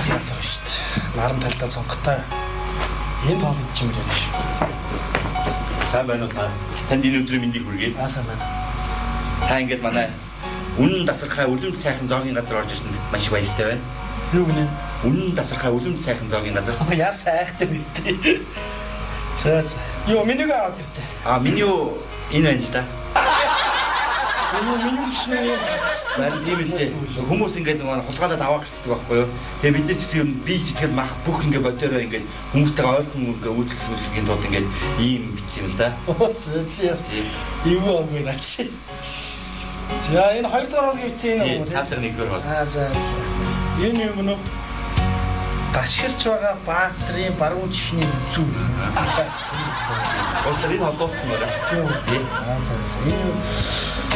Сайхан газар шүү дээ. Наран талдаа цонхтой. Энд хоол идчих юм байна шүү. Сайн байна уу та? Танд энэ өдрийн мэндийг хүргэе. Аа, сайн байна. Та ингээд манай үнэн тасархай үлэмж сайхан зоогийн газар орж ирсэнд маш их баяртай байна. Юу гинэ? Үнэн тасархай үлэмж сайхан зоогийн газар. Яа сайхтай нэртэй. За за. Юу менюг аваад иртээ. А, меню энэ байна л да. Энэ меню гэсэн юм. Харин тийм л дээ. Хүмүүс ингээд нөгөө хулгайлаад аваа гарчдаг байхгүй юу? Тэгээ бид нар ч гэсэн юм би сэтгэл мах бүх ингээд бодороо ингээд хүмүүстэйгээ ойрхон ингээд үйлдэл тулд ингээд ийм бичсэн юм л да. За за. Юу юм бэ наач. За, энэ хоёр дахь хоолыг бичсэн энэ юм уу? Цаатар нэгдүгээр хоол. Аа, за за. Энэ юм нөө гашгирч байгаа Баатрын баруун чихний зүв. Яасан юм бэ? Уучлаарай, энэ хоол дууссан байна. Тийм үү? Аа, за за. Энэ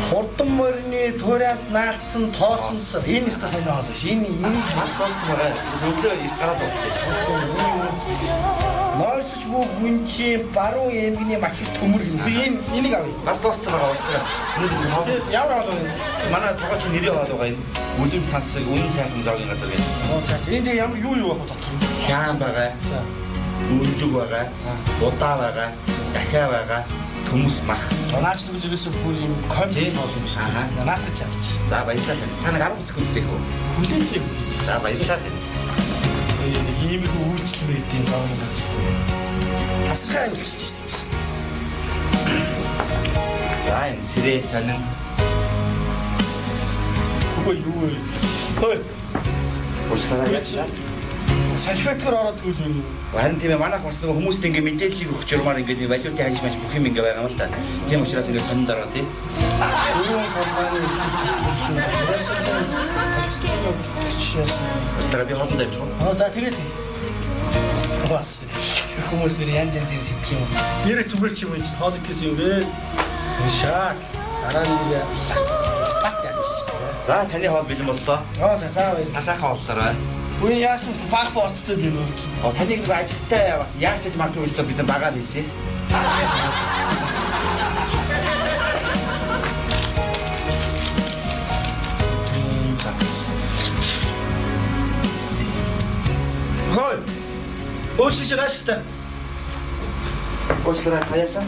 хурдан морины туурайд наалцсан тоосон цар. Энэ өстө сайн хоол ш. Энэ энийг бас дууссан байгаа. Өглөө ирж гараад дууссан. Нойрсож буй гүнжийн баруун эмгэний махир төмөр юм. Би энэ энийг авъя. Бас дууссан байгаа, уучлаарай. Өнөөдөр хоол ямар хоол вэ? Манай тогооч нэрийн хоол байгаа энэ. Үлэмж тансаг үнэн сайхан зоогийн газар гэж. Оо, за за. Энд ямар юу юу байх вэ дотор? Хяан байгаа. За. Өндөг байгаа. Будаа байгаа. Дахиа байгаа. Төмөс мах. Наач тэгвэл ерөөсөө бүр юм комплекс хоол юм биш үү? Наатах ч авч. За, баярлалаа. Та нэг 10 секунд дэх үү? Хүлээж хүлээж. За, баярлалаа. Иймэрхүү үйлчлэл мэрдийн зоогийн газар дээр. Тасархай үйлчилж шүү дээ. За, энэ сэрээ сонин. Үгүй юу вэ? Хөөе. Уучлаарай. Салфеткаар ороод гүйл юм. Харин тийм ээ, манайх бас нөгөө хүмүүст ингээ мэдээллийг өгч журмаар ингээ валютын ханш маш бүх юм ингээ байгаа юм л та. Тийм учраас ингээ сонинд ороод тийм. Өрөөн компани үзүүн. Палестины өгч яасан. Уучлаарай, би хоолнд авч байгаа. Аа, за тэгээд бас хүмүүс нэр янз янзын сэтгэх юм. Нэрээ зүгээр ч юм уу, хоол идэхээс юм бэ? Шаа. Дараа нь нэг бат яачих. За, таны хоол бэлэн боллоо. Аа, за за, баярлалаа. Та сайхан хооллоорой. Үгүй, яасан баах борцтой би нүүлж чинь. Оо, таныг нэг ажилтай бас яаж чаж магадгүй гэж бид нар багаад хийсэн. Хой. Уучлаарай, нааштай. Уучлаарай, та яасан?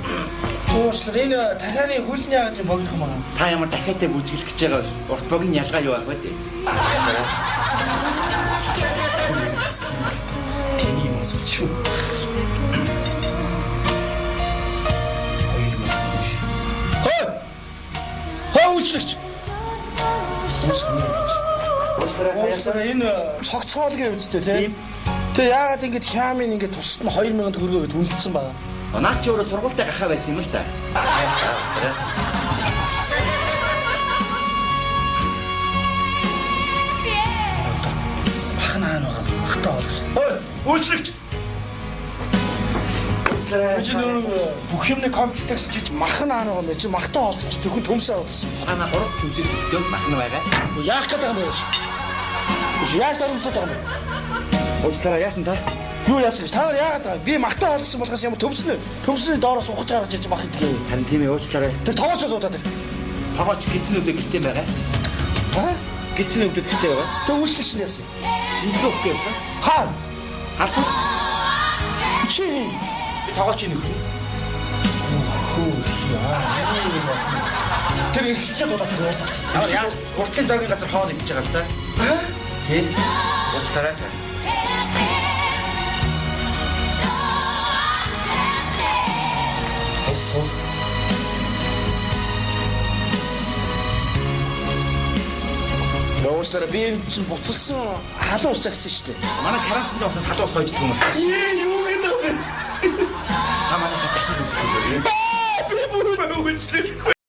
Уучлаарай, энэ дахианы хөл нь яагаад юм богино юм аа? Та ямар дахиатай бүжиглэх гэж байгаа вэ? Урт богино ялгаа юу байх вэ? Уучлаарай. Тэний юм асууч юу? 2000. Хой! Хой, үйлчлэгч. Уучлаарай. Энэ цогцоолгийн үстэй тийм. Тэгээ яагаад ингэж хямын ингэ тусад нь 2000 төгрөгөө гэд үнэлсэн байгаа. Наад чи өөрөө сургуультай гахаа байсан юм л та. Мах наан байгаа. Махтай олсон. Хой, үйлчлэгч. Уучлаарай. Чи нөө бүх юмны комплекс чиж мах наан байгаа юм чи махтай олсон чи зөвхөн төмсөө аваад ирсэн. Манай 3 төмсөөс өдөө мах нь байгаа. Яах гээд байгаа юм бэ? Яаж дөрөмслөд байгаа юм бэ? Уучлаарай, яасан та? Юу яасан гэж? Та нар яагаад байгаа? Би махтай олсон болохоос ямар төмснө? Төмсний доороос ухаж гаргаж ирж мах идэх юм. Харин тийм ээ, уучлаарай. Тэр тоогооч удаа тэр. Тоогооч гидсэн өдөө гэртээ байгаа. Аа? Гидсэн өдөө гэртээ байгаа. Тэр үйлчлэгч нь яасан? Жинсэн өгөх гэсэн. Хаа? Галбар. Чи Би тоогоочийн нөхөр. Хөө яа. Тэр эрхлээсээ дуудаад тэр ууцах. Аа, яа, хурдлын зоогийн газар хоол идэж байгаа л та. Аа? Тий. Уучлаарай. Болсон. Уучлаарай, би энэ чинь буцалсан халуун ус цагсан шүү дээ. Манай карантинд бас халуун ус хойждаг юм байна. Энэ юу гэдэг вэ? Та манай дахин үйлчлэх үү? Би бүр үйлчлэхгүй.